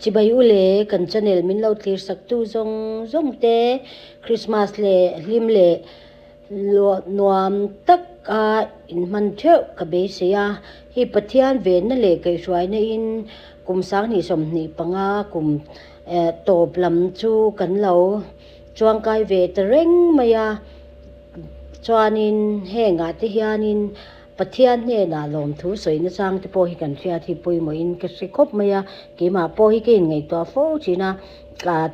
Chibai u le, kan channel min lo thlir sak tu zawng zawng te Christmas leh hlim leh nuam tak a inhman theuh ka beisei a. Hei Pathian venna leh kaihhruaina in kum 2025 kum tawp lam chu kan lo chuangkai ve ta reng mai a. Chuanin hengah te hianin Pathian hnenah lawmthu sawi nachang te pawh hi kan hriat hi pawimawhin ka hre khawp mai a, keimah pawh hi ka inngaihtuah fo thin a,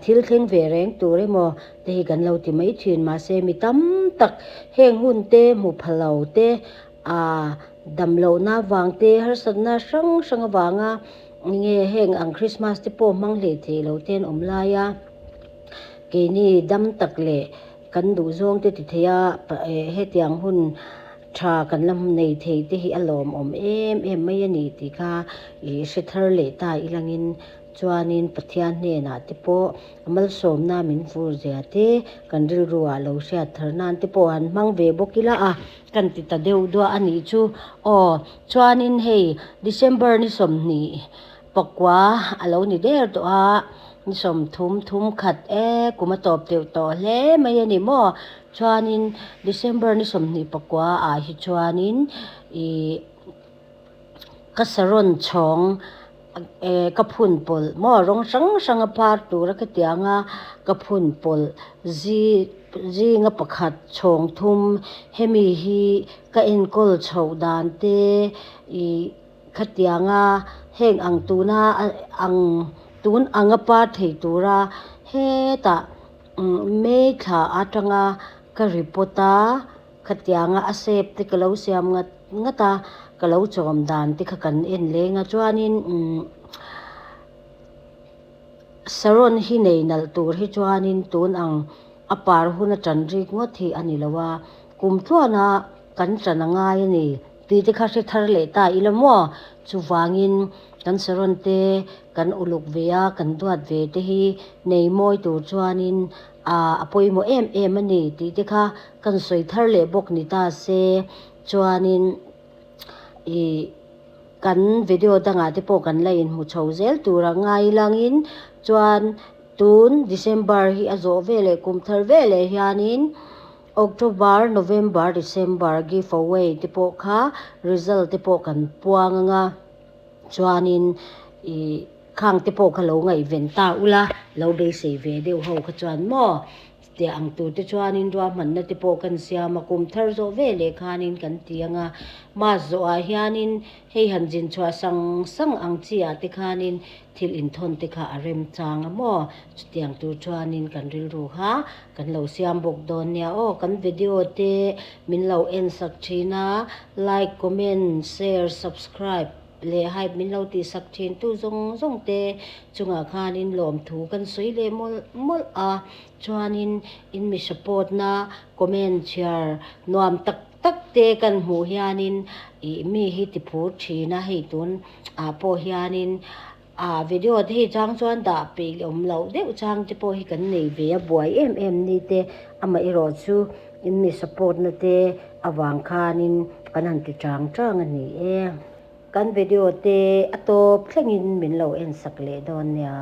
thil thleng ve reng tur emaw te hi kan lo ti mai thin mahse mi tam tak heng hun te hmu pha lo te ah damlohna avang te harsatna hrang hrang avanga nge heng ang Christmas te pawh hmang hlei thei lo te an awm lai a, keini dam tak leh kan duhzawng te ti thei a hetiang hun Tha kan la nei thei te hi a lawmawm em em mai a ni tih kha i hre thar leh ta ilangin chuanin Pathian hnenah te pawh a malsawmna min vur zia te kan rilru ah lo hriat thar nan te pawh han hmang ve bawk ila a kan ti ta deuh duah a nih chu. Aw chuanin hei December ni 20 pakua a lo ni der tawh a, ni 30 thum khat e kum a tawp deuh tawh hle mai a ni maw. Chuanin December ni 29 ah hi chuanin ih ka saron chhawng eh ka phun pawlh maw rawng hrang hrang a par tura ka tiang a ka phun pawlh zi zinga pakhat chhawng thum hemi hi ka enkawl chhoh dan te ih khatianga heng ang tuna ang tun anga par thei tura hetah. May thla atanga ka report a, khatianga a shape te ka lo siam ngat ngat a, ka lo chawm dan te kha kan en leng a chuanin umm saron hi nei nalh tur hi chuanin tun ang a par hun a tan rik ngawt hi a ni lo a, kum tluana kan tan a ngai a ni. Tih te kha hre thar leh ta ila maw? Chuvangin kan saron te kan uluk ve a, kan duat ve te hi nei mawi tur chuanin ah a pawimawh em em a ni tih te kha kan sawi thar leh bawk ni ta se. Chuanin ih kan video dangah te pawh kan la inhmu chho zel tur a ngai langin chuan tun December hi a zawh veleh kum thar veleh hianin October, November, December give away te pawh kha result te pawh kan puang anga chuanin ih khang te pawh kha lo ngaihven ta ula lo beisei ve deuh ho kha chuan maw chutiang ang tur te chuanin ruahmanna te pawh kan siam a kum thar zawh veleh khanin kan ti anga mass zawhah hianin hei han zin chhuah sang sang ang chi ah te khanin thil inthawn te kha a remchang a maw chutiang tur chuanin kan rilru kha Kan lo siam bawk dawn nia aw. Kan video te min lo en sak thin a, like, comment, share, subscribe leh hype min lo tih sak thin tu zawng zawng te chungah khanin lawmthu kan sawi leh mawlh mawlh a. Chuanin in mi support na comment chhiar nuam tak tak te kan hmuh hianin ih mi hi ti phur thin a hei tun ah pawh hianin Ah video te hi chang chuan dah peih awm loh deuh chang te pawh hi kan nei ve a buai em em ni te amah erawh chu in mi support na te avang khanin kan han ti chang chang a ni e. Kan video te a tawp thlengin min lo en sak leh dawn nia.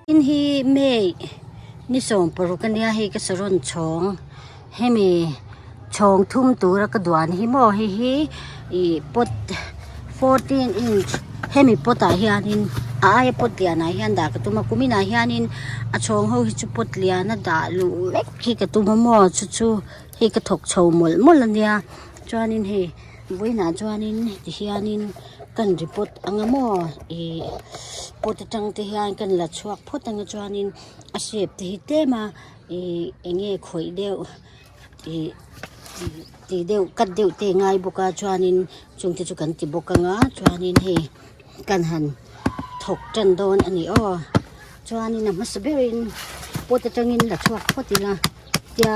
Tin hi May ni 16 a nia hei ka saron chhawng hemi chhawng thum tura ka duan hi maw hei hi ih pot 14 inch hemi pot ah hianin a aia pot lianah hian dah ka tum a kuminah hianin a chhawng ho hi chu pot liana dah luh vek hi ka tum a maw chu chu hei ka thawk chho mawlh mawlh a nia chuanin hei vawiinah chuanin ti hianin kan report anga maw ih pot atang te hian kan la chhuak phawt anga chuanin a shape te hi tlem a ih eng nge khawih deuh ih tih deuh cut deuh te a ngai bawk a chuanin chung te chu kan ti bawk anga chuanin hei kan han thawk tan dawn a ni aw chuanin a hmasa berin pot atangin la chhuak phawt ila tia.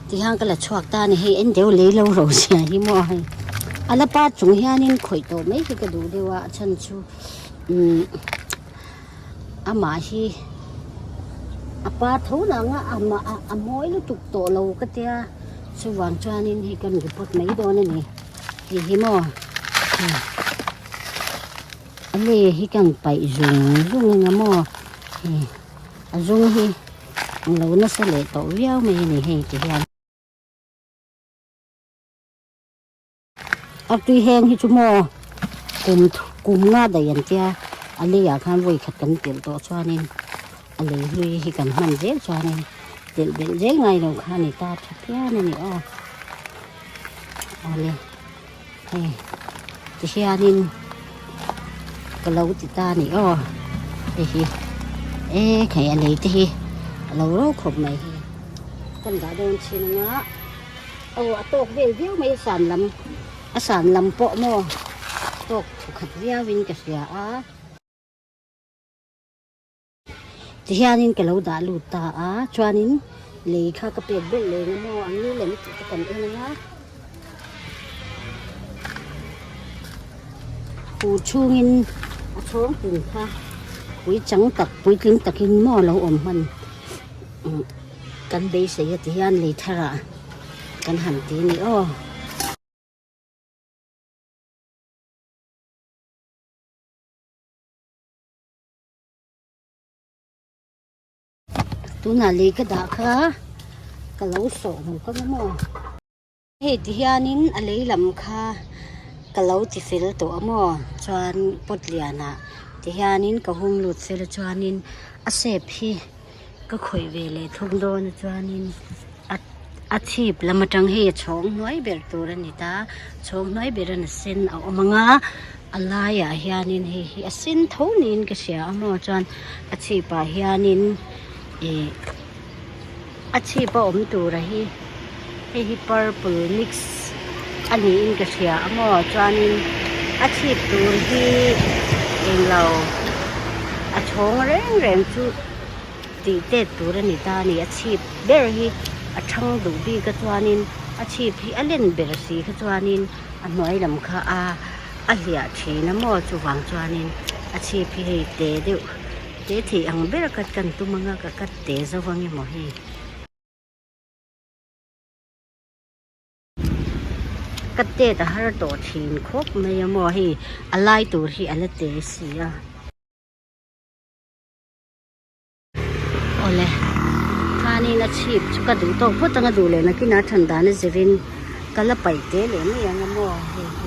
Tihian ka la chhuak ta a ni hei en deuh lei lo ro zia hi maw hei a la par chung hianin khawih tawh mai hi ka duh deuh a a chhan chu umm. Amah hi a par tho nang a, amah a mawi lutuk tawh lo ka tia chuvang chuanin hei kan report mai dawn a ni. Hei hi maw hei a lei hi kan paih zung zung eng a maw hei a zung hi a lo nasa leh tawh viau mai a ni hei ti hian. A tui heng hi chu maw kum kum nga daih an tia a leiah khan vawi khat kan telh tawh chuanin a lei hlui hi kan hman zel chuanin telh belh zel ngai lo kha a ni ta tha phian a ni aw awle hei tihianin ka lo ti ta a ni aw hei hi e khai a lei te hi a lo ro khawp mai hi kan dah dawn chin anga. Aw a tawk vel viau mai a san lam a san lam pawh maw tawk thukhat viau in ka hria a. Tihianin ka lo dah lut ta a chuanin lei kha ka pek belh leng a maw ang ngil em tih te kan en ang a. Fur chhungin a chhawng pum kha pui chang tak puitling takin maw a lo awm hman. Kan beisei a ti hian lei tharah kan han ti a ni aw. Tunah lei ka dah kha ka lo sawh hmu ka nga maw. Hei ti hianin a lei lam kha ka lo ti fel tawh a maw chuan pot lianah ti hianin ka hung lut fel a chuanin a shape hi ka khawih ve leh thung dawn a chuanin a a chhip lam atang hei a chhawng hnuai ber tur a ni ta chhawng hnuai ber a sen a awm ang a a laiah hianin hei hi a sen tho niin ka hria a maw chuan a chhipah hianin ih. A chhip a awm tura hi hei hi purple mix a niin ka hria a maw chuanin a chhip tur hi englo a chhawng reng reng chu tih tet tur a ni ta a ni a chhip ber hi a thang duh bik a chuanin a chhip hi a len ber si kha chuanin a hnuai lam kha a a hliah thin a maw chuvang chuanin a chhip hi hei te deuh. Te theih ang ber a cut kan tum anga ka cut te zo ang emaw hei. Ka tet a har tawh thin khawp mai a maw hei a lai tur hi a la te si a. Awle khanin a chhip chu ka duh tawk phawt anga duh leh nakinah a than dan a zirin ka la paih te leh mai ang a maw hei hi.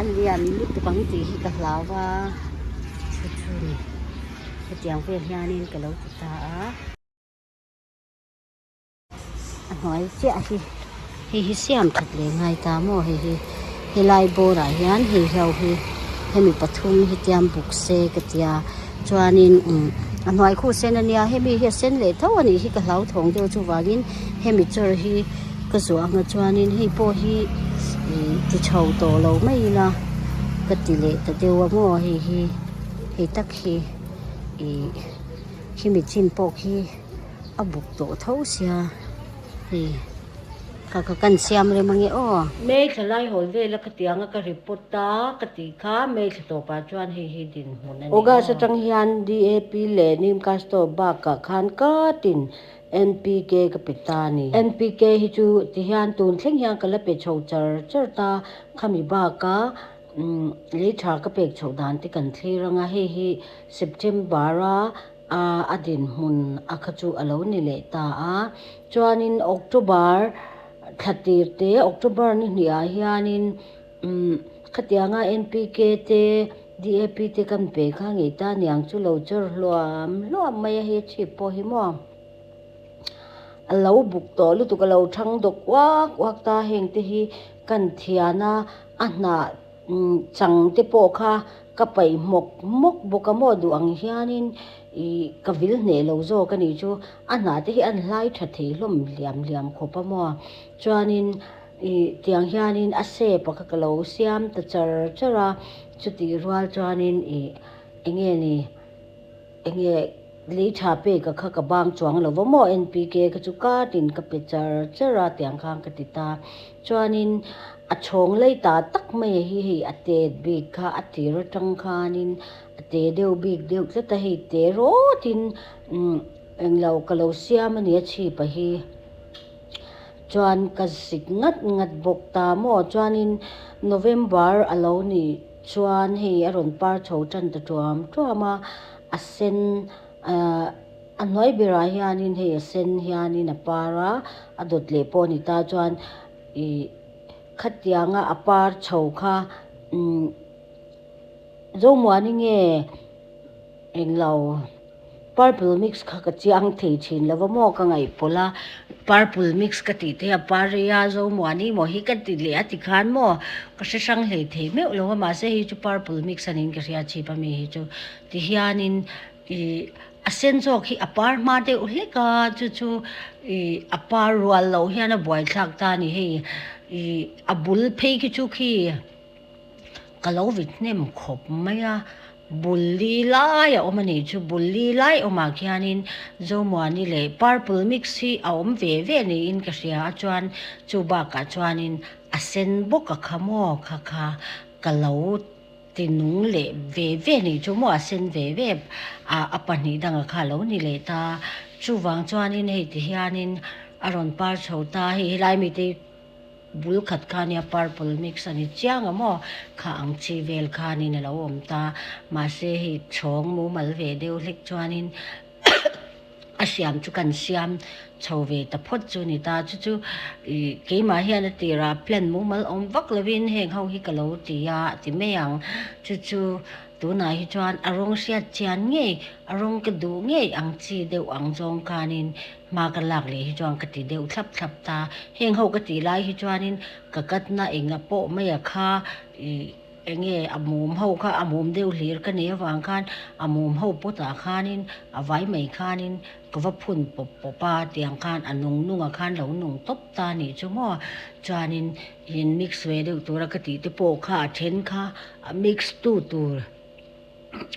A lian lutuk ang tih hi ka hlau a, chu chu ni hetiang vel hianin ka lo ti ta a. A hnuai chiah hi hei hi siam that leh ngai ta maw hei hi helai bawrah hian hei ho hi hemi pathum hi tiam buk se ka tia chuanin umm a hnuai khu sen ania hemi hi a sen leh tho anih hi ka hlauthawng deuh chuvangin hemi chawr hi ka zuah anga chuanin hei pawh hi ih ti chho tawh lo mai ila ka ti leh ta deuh a maw hei hi hei tak hi ih khimi chin pawh khi a buk tawh tho sia hei kha kha kan siam rem ange aw. May thla lai hawl vela ka tiang a ka report a ka tih kha May thla tawpah chuan hei hi dinhmun a ni aw. August atang hian DAP leh Nimcastor bakah khan katin NPK ka pe ta a ni. NPK hi chu ti hian tun thleng hian ka la pe chho char char ta, khami baka lei tha ka pek chhoh dan te kan thlir anga hei hi September a a dinhmun a kha chu a lo ni leh ta a. Chuanin October thla tir te October ni hnih ah hianin khatianga NPK te DAP te kan pe kha ngei ta niang chu lo chawr hluam hluam mai a hei chhip pawh hi maw a lo buk tawh lutuk a lo thang dawk uak uak ta heng te hi kan thian a a hnah chang te pawh kha ka paih hmawk hmawk bawk a maw duh ang hianin ih ka vil hneh lo zawk a nih chu a hnah te hi an hlai tha thei hlawm hliam hliam khawp a maw chuanin. Ih tiang hianin a shape a kha ka lo siam ta char char a, chutih rual chuanin ih enge ni enge lei tha pek a kha ka bang chuang lo va maw NPK kha chu katin ka pe char char a tiang khan ka ti ta. Chuanin A chhawng lei ta tak mai a hi hei a tet bik kha a tir atang khanin a te deuh bik deuh tlat a hei te rawtin umm englo ka lo siam a ni a chhip a hi chuan ka zik ngat ngat bawk ta maw chuanin November a lo nih chuan hei a rawn par chho tan ta tuam tuam a a sen ahh a hnuai berah hianin hei a sen hianin a par a a dawt leh pawh a ni ta chuan. Ih khatianga a par chho kha umm Zomuani nge englo purple mix kha ka chiang thei thin lo va maw ka ngaihpawlh a purple mix ka tih te a par rei a Zomuani maw hi ka ti leh a tikhan maw ka hre hrang hlei thei meuh lo va mahse hei chu purple mix a niin ka hria chhip a mi hi chu tihianin. Ih a sen zawk hi a par hma deuh hlek a chu chu ih a par rual loh hian a buaithlak ta a ni hei ih a bul phei khi chu khi ka lo vit hnem khawp mai a bul li lai a awm a nih chu bul li lai awmah khianin Zomuani leh purple mix hi a awm ve ve niin ka hria a chuan chu bakah chuanin a sen bawk a kha maw kha kha ka lo. Ti nung leh ve ve nih chu maw a sen ve ve a a pahnih danga kha a lo ni leh ta. Chuvang chuanin hei ti hianin a rawn par chho ta hei helai mite bul khat kha nia purple mix a ni chiang a maw kha ang chi vel khanin a lo awm ta. Mahse hei chhawng mumal ve deuh hlek chuanin A siam chu kan siam chho ve ta phawt chu ni ta. Chu chu ih keimah hian a tirah plan mumal awm vak lovin heng ho hi ka lo ti a ti mai ang. Chu chu tunah hi chuan a rawng hriat chian ngei, a rawng ka duh ngei ang chi deuh ang zawng khanin hma ka lak leh hi chuan ka ti deuh thlap thlap ta. Heng ho ka tih lai hi chuanin ka katna enga pawh maia kha ih. Enge a mum ho kha a mum deuh hlir ka nei avang khan a mum ho pawtah khanin a vai mai khanin ka va phun pawp pawp a tiang khan a nung nung ah khan lo nung tawp ta nih chu maw chuanin in mix ve deuh tura ka tih te pawh kha a then kha a mix tu tur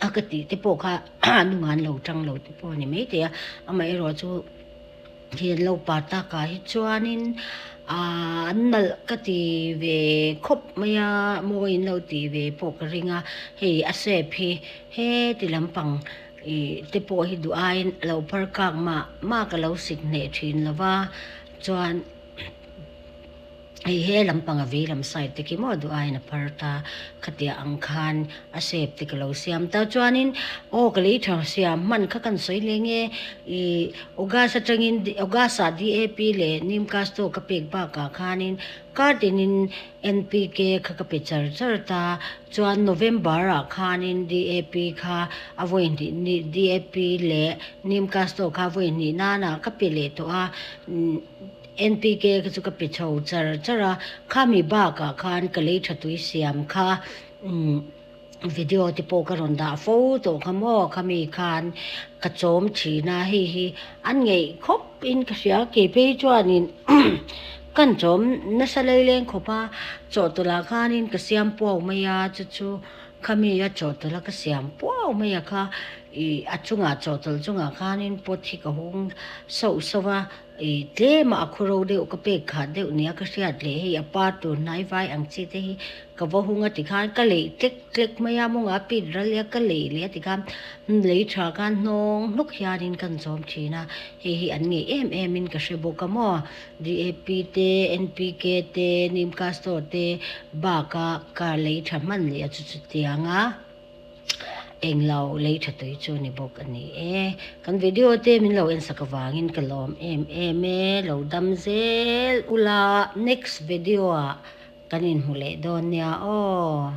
a ka tih te pawh kha a nungah an lo tang lo te pawh a ni maithei a amaherawh chu. Hi an lo par takah hi chuanin aaa an nalh ka ti ve khawp mai a mawi in lo tih ve pawh ka ring a hei a shape hi heti lampang ih te pawh hi duh aiin a lo phar kak mah mah ka lo sik hneh thin lo va chuan. Hei he lampang a vei lam side te khi maw duh aiin a phar ta khatiah ang khan a shape te ka lo siam ta chuanin aw ka lei tha siam hman kha kan sawi leh nge ih August atangin August ah DAP leh Nimcasto ka pek bakah khanin kar tinin NPK kha ka pe char char ta chuan November ah khanin DAP kha a vawi hnih DAP leh Nimcasto kha a vawi hnih nanah ka pe leh tawh a. NPK kha chu ka pe chho char char a, khami bakah khan ka lei tha tui siam kha video te pawh ka rawn dah fo tawh kha maw, khami khan ka chawm thin a, hei hi an ngeih khawp in ka hria, kei phei chuanin kan chawm nasa laileng khawp a, chawhtawlh ah khanin ka siam puau mai a, chu chu khami a chawhtawlh a ka siam puau mai a kha ih a chungah chawhtawlh chungah khanin pot hi ka hung sauh sauh a. Ih tlema a khawro deuh ka pek khat deuh nia ka hriat leh hei a par tur hnai vai ang chi te hi ka va hung a tikhan ka leih tlek tlek mai a mawngah a pit ral leh a ka leih leh a tikhan lei tha khan hnawng hnawk hianin kan zawm thin a hei hi an ngeih em em in ka hre bawk a maw DAP te NPK te Nimcastor te baka ka lei tha hman leh a chu chutiang a. Englo lei tha tui chu ni bawk a ni e. Kan video te min lo en sak avangin ka lawm em em e. Lo dam zel ula next video ah kan inhmu leh dawn nia aw.